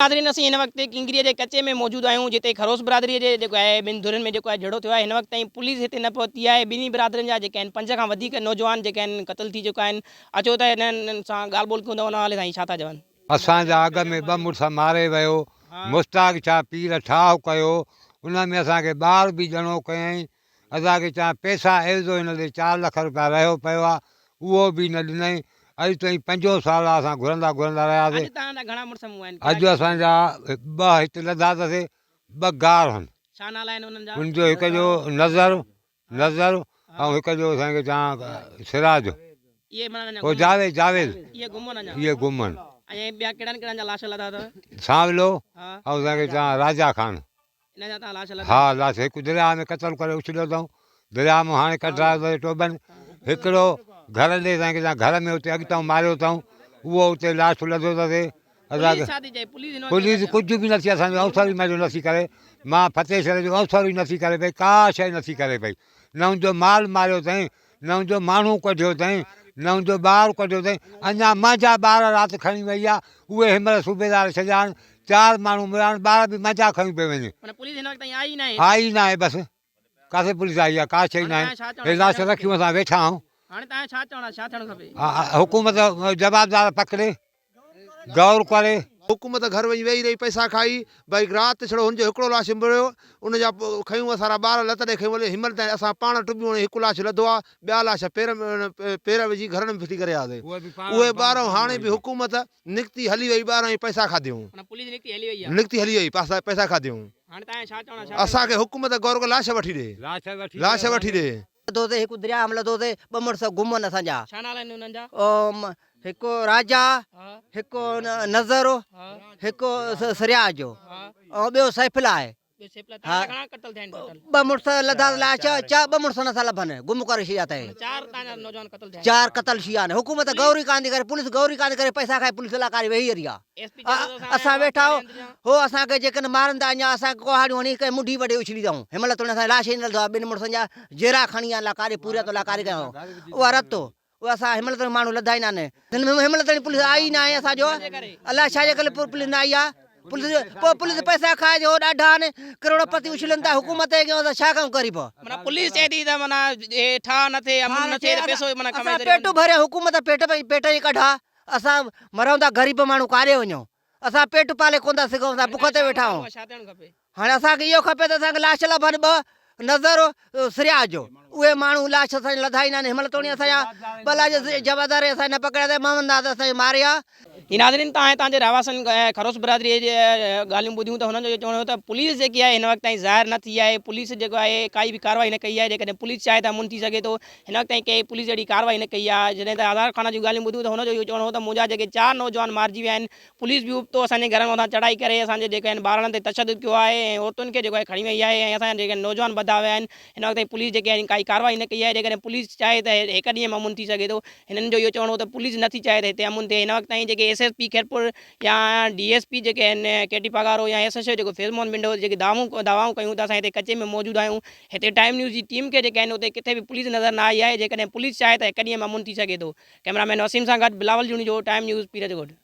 ناظرين اسين هن وقت ڪنگريء جي ڪچي ۾ موجود آهيون جتي خروس برادريء جي جيڪو آهي ٻن ڌرين ۾ جيڪو آهي جهيڙو ٿيو آهي هن وقت تائين پوليس هتي نه پهتي آهي ٻنهي برادرين جا جيڪي آهن پنج کان وڌيڪ نوجوان جيڪي آهن قتل ٿي چڪا آهن اچو ته هنن سان ڳالهه ٻولهه ڪيون ته ان حوالي سان هي ڇا ٿا چون. اسان جا اڳ ۾ ٻه مڙس ماري ويو مشتاق شاهه پير ٺاهه ڪيو ان ۾ اسان کي ٻار به ڄڻو ڪيائين اسان کي چيائين پئسا عيوضو هن ڏي چار لک رپيا رهيو پيو آ اهو به نه ڏنائين اڄ تائين پنجون سال آ اسان گهرندا گهرندا رهياسين اڄ توهان جا گهڻا مڙس مئا آهن اڄ اسان جا ٻه هت لڌا اٿسي ٻه گار هن ڇا نالا آهن انهن جا ان جو هڪ جو نظر نظر ۽ هڪ جو اسان کي چيائين سراج اهي معنيٰ اڃا او جاويد جاويد اهي گم آهن اڃا اهي گم آهن ۽ ٻيا ڪهڙن ڪهڙن جا لاش لڌا اٿو سانولو ها ۽ اسان کي چيائين راجا خان ان جا تان لاش لڌا؟ ها لاش هڪ درياهه ۾ قتل ڪري اڇليو اٿئون. درياهه مان هاڻي ڪڍرايو اٿس ٽوٻن. هڪڙو گهر ڏي سائين ڪي گهر ۾ اتي اڳتئون ماريو اٿئون. اهو اتي لاش لڌو اٿس. اسان پوليس ڇا ٿي چئي؟ پوليس هن وقت پوليس ڪجهه به نٿي اسان جو اوسر ئي مهيو نٿي ڪري. مان فتح شھر جو اوسر ئي نٿي ڪري پئي ڪا شيء نٿي ڪري پئي. نه ان جو مال ماريو اٿئين نه ان جو ماڻهو ڪڍيو اٿئين، نه ان جو ٻار ڪڍيو اٿئين، اڃا منهنجا ٻار رات کڻي وئي آ، اهي هن مهل صوبيدار ڇڏيا آهن، چار ماڻهو مئا آهن، ٻار به منهنجا کڻي پئي وڃي. معنيٰ پوليس هن وقت تائين آئي ئي ناهي هتي. آئي ئي ناهي بس، ڪاٿي پوليس آئي آ، ڪا شيء هاڻي ناهي، توهان ڇا چوڻ هي آ، لاش ڇا ٿيڻ رکيون کپي؟ اسان ويٺا آهيون. هاڻي توهان جو ڇا چوڻ آ، ڇا ٿيڻ کپي؟ حڪومت جوابدار پڪڙي. غور ڪري. حڪومت گهر وڃي ويهي رهي پئسا کائي ڀئي رات ڇڙو هن جو هڪڙو لاش مڙيو ان جا کنيون اسان را ٻار لت ڏئي کنيون ولي هنمهل تائين اسان پاڻ ٽٻيون هڻي هڪ لاش لڌو آ ٻيا لاش پير پير وجهي گهرن ۾ ڦٽي ڪري آياسي اهي ٻارهون هاڻي به حڪومت نڪتي هلي وئي ٻارهون ئي پئسا کاڌيون نڪتي هلي وئي پئسا کاڌيون اسان کي حڪومت غور ڪري لاش وٺي ڏي لاش وٺي ڏي. لڌو سي هڪ درياهه م لڌو سي ٻه مڙس گم آهن اسان جا. ڇا نالا آهن انهن جا؟ هڪ راجا هڪ نظر هڪ سرياج ۽ ٻيو سيف الله آهي. ها گهڻا قتل ٿيا آهن ٽوٽل؟ ٻه مڙس لڌا لاش چا ٻه مڙس نٿا لڀن گم ڪري ڇڏيا اٿئي. چار تان جا نوجوان قتل ٿيا آهن. چار قتل ٿي ويا آهن حڪومت غور ئي ڪانه ٿي ڪري پوليس غور ئي ڪانه ٿي ڪري پئسا کائي پوليس الاء ڪاري ويهي رهي آهي. اسان ويٺا هو اسان کي جيڪڏهن مارن ٿا اڃا اسان کي ڪهاڙيون هڻي ڪنهن منڍي وڍي اڇلي ٿائون هن مهل توڻي اسان جي لاش ئي نه لڌو آهي ٻن مڙسن جا جيرا کڻي آيا لاڪاري پورهيا تو لاڪاري ڪيا اها رت اها اسان هن مهل توڻي ماڻهو لڌا ئي ناهن هن مهل توڻي پوليس آئي ئي ناهي اسان جو الاء ڇا جي ڪري پوليس نه آئي آهي پوليس پوء پوليس پئسا کائي جو ڏاڍا آهن ڪروڙ پتي اڇلن ٿا حڪومت جي اڳيان اسان ڇا ڪيون غريب. معنيٰ پوليس چئي ٿي ته معنيٰ هي ٺاهه نه ٿئي امن نه ٿئي ته پئسو معنيٰ ڪمائي اسان پيٽ ڀريا حڪومت پيٽ پيٽ جي ڪڍا اسان مرون ٿا غريب ماڻهو ڪاڏي وڃون اسان پيٽ پالي ڪونه ٿا سگهون اسان بک تي ويٺا آهيون هاڻي اسان کي اهو کپي ته اسان کي لاش لڀن ٻه نظر سريا جو اهي ماڻهو لاش اسان جا لڌا ئي ناهن هن مهل توڻي اسان جا ٻه لاش جوابدار اسان نه پڪڙيا اٿن محمد ناز اسان کي ماري آ. جي ناظرين توهان هتان جي رهواسين خروس برادري جي ڳالهيون ٻڌيون ته هنن جو اهو چوڻ هو ته پوليس جيڪي آهي هن وقت تائين ظاهر نه ٿي آهي پوليس جيڪو آهي ڪائي به ڪارروائي نه ڪئي آهي جيڪڏهن پوليس چاهي ته امن ٿي سگهي ٿو هن وقت تائين ڪنهن پوليس اهڙي ڪارروائي نه ڪئي آهي، جڏهن ته هزار خان جون ڳالهيون ٻڌون ته هن جو اهو چوڻ هو ته منهنجا جيڪي چار نوجوان مارجي ويا آهن، پوليس به ابتو اسان جي گهرن مٿان چڙهائي ڪري اسان جي جيڪي آهن ٻارڙن تي تشدد ڪيو آهي ۽ عورتن کي جيڪو آهي کڻي وئي آهي ۽ اسان جا جيڪي نوجوان ٻڌا ويا آهن، هن وقت تائين پوليس جيڪي آهن ڪائي ڪارروائي نه ڪئي آهي، جيڪڏهن پوليس چاهي ته هڪ ڏينهن ۾ امن ٿي سگهي ٿو، هنن جو اهو چوڻ هو ته پوليس نٿي چاهي ته هتي امن ٿئي، هن وقت تائين جيڪي ايس ايس پي خيرپور يا ڊي ايس پي جيڪي آهن ڪي ٽي پاڳارو يا ايس ايڇ او جيڪو فيض محمد پنڊو جيڪي دعوائون دعوائون ڪيون ته اسان هتي ڪچي ۾ موجود آهيون هتي ٽائيم نيوز جي ٽيم کي جيڪي آهن اتي ڪٿي به پوليس نظر نه آئي آهي جيڪڏهن پوليس چاهي ته هڪ ڏينهن ۾ امن ٿي سگهي ٿو ڪئميرا مين وسيم سان گڏ بلاول جوڻيجو ٽائيم نيوز پيرجڳوٺ.